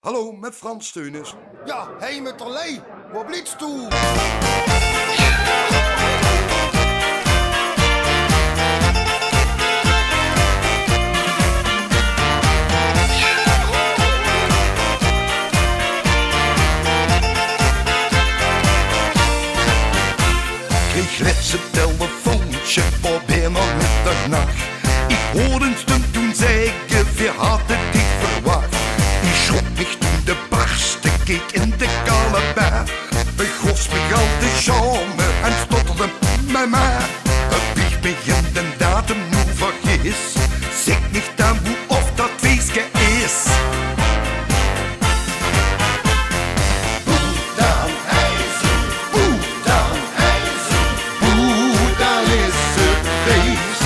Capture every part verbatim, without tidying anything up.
Hallo, mit Frans Theunisz. Jao, hey, mit Terlei. Wo bliefs doe? Kreeg lèts e telefoontje, veur bienao middernach. Ich hoor ein stum toen zègke: "Veer hadde dich verwach." Ich sjrok mich toen de barste, keek in de kalle baer, begós mich al te sjaome en stotterde: "Mama, höb ich mich in den datum noe vergis? Zèk mich dan boe of dat fieske is." Boe dan is 't, boe dan is 't, boe dan is 't fies.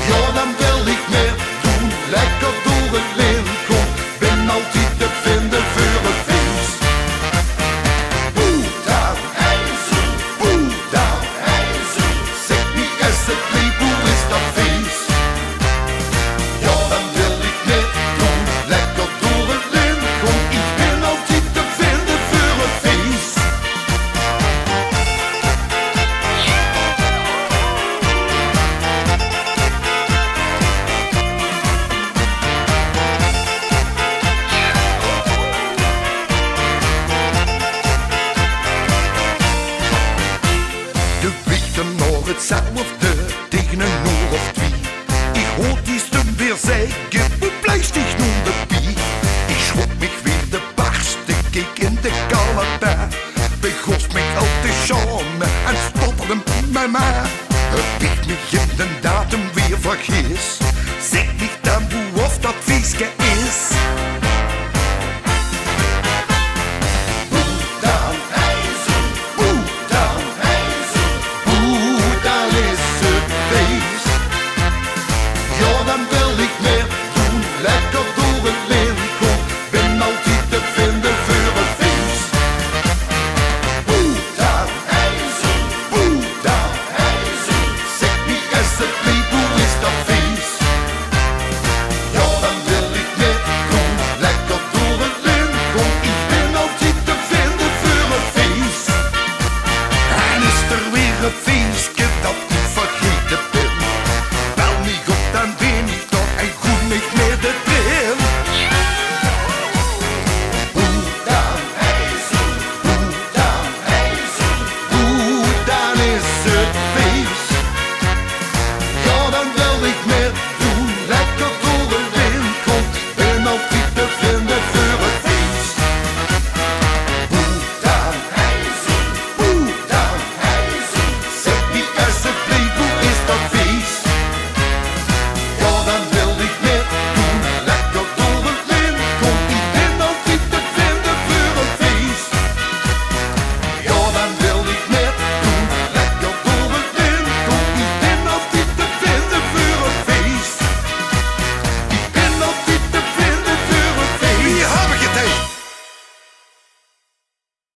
Jao, dan wil ich mitdoon, lekker door 't lint gaon. Bin altied te vinde veur 't fies. Boe dan is 't, boe dan is 't. Zèk mich es 't blief, boe is dat fies? Jao, dan wil ich mitdoon, lekker door 't lint gaon. Ich bin altied te vinde veur 't fies. De wichter nog 'tzelfde, tege ein oer of twie. Ich hoor die stum weer zègke: "Boe bliefs dich noe debie?" Ich sjrok mich weer de barste, keek in de kalle baer, begós mich al te sjaome en stotterde: "Mama, höb ich mich in den datum weer vergis? Zèk mich dan boe of dat fieske is?" Boe dan is 't, boe dan is 't, boe dan is 't fies. Jao, dan wil